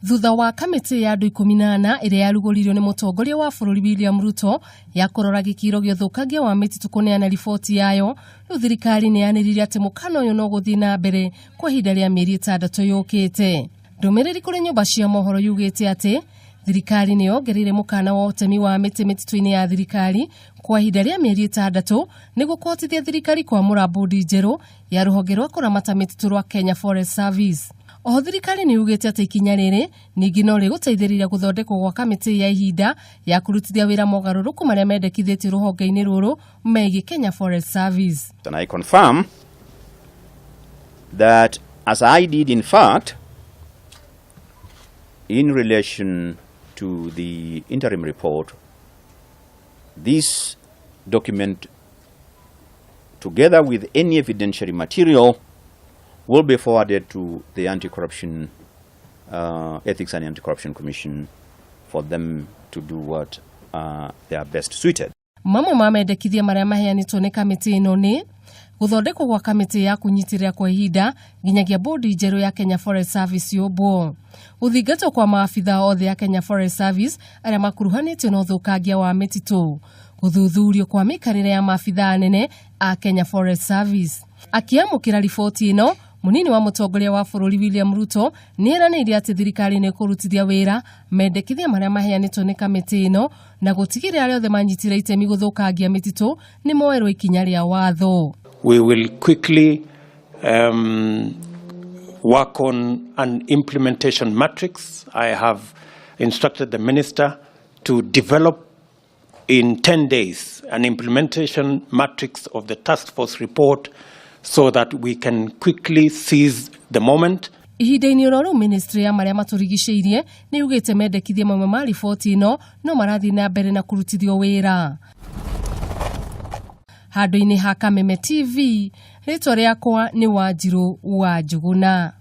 Thutha wa kamĩtĩ ya andũ 14 ĩrĩa yarugũririo nĩ mũtongoria wa bũrũri William Ruto ya kũrora gĩkĩro gĩa ũthũkangia wa mĩtitũ kũneana riboti yayo, rĩu thirikari nĩ yanĩrĩire atĩ mũkana ũyũ no gũthiĩ na mbere kwa ihinda rĩa mĩeri 6 yũkĩte. Ndũmĩrĩri kũrĩ nyũmba cia mohoro yugĩte atĩ thirikari nĩ yongereire mũkana wa ũtemi wa mĩtĩ mĩtitũ-inĩ ya thirikari kwa ihinda rĩa mĩeri 6 nĩguo kũhotithia thirikari kwamũra bodi njerũ ya rũhonge rwa kũramata mĩtitũ rwa Kenya Forest Service. Oho thirikari nĩ yugĩte atĩ ikinya rĩrĩ ningĩ no rĩgũteithĩrĩria gũthondekwo gwa kamĩtĩ ya ihinda ya kũrutithia wĩra mogarũrũku marĩa mendekithĩtio rũhonge-inĩ rũrũ megiĩ Kenya Forest Service. And I confirm that, as I did in fact, in relation to the interim report, this document, together with any evidentiary material, will be forwarded to the Anti-Corruption, Ethics and Anti-Corruption Commission for them to do what they are best suited. Mamwe ma mendekithia marĩa maheanĩtwo nĩ kamĩtĩ ĩno nĩ gũthondekwo gwa kamĩtĩ ya kũnyitĩrĩra kwa ihinda nginyagia bodi njerũ ya Kenya Forest Service yũmbwo, gũthingatwo kwa maabitha othe a Kenya Forest Service arĩa makuruhanĩtio na ũthũkangia wa mĩtitũ, gũthuthurio kwa mĩikarĩre ya maabitha anene a Kenya Forest Service. Akĩamũkĩra riboti ĩno, mũnini wa mũtongoria wa bũrũri William Ruto nĩ eranĩire atĩ thirikari nĩ ĩkũrutithia wĩra mendekithia marĩa maheanĩtwo nĩ kamĩtĩ ĩno na gũtigĩrĩra arĩa othe manyitire itemi gũthũkangia mĩtitũ nĩ moerwo ikinya rĩa watho. We will quickly work on an implementation matrix. I have instructed the minister to develop in 10 days an implementation matrix of the task force report so that we can quickly seize the moment. Ihinda-inĩ oro rĩu, ministry ya marĩa matũrigicĩirie nĩ yugĩte mendekithia mamwe ma riboti ĩno no marathiĩ na mbere na kũrutithio wĩra. Handũ-inĩ ha Kameme TV, rĩtwa rĩakwa nĩ Wanjirũ wa Njũgũna.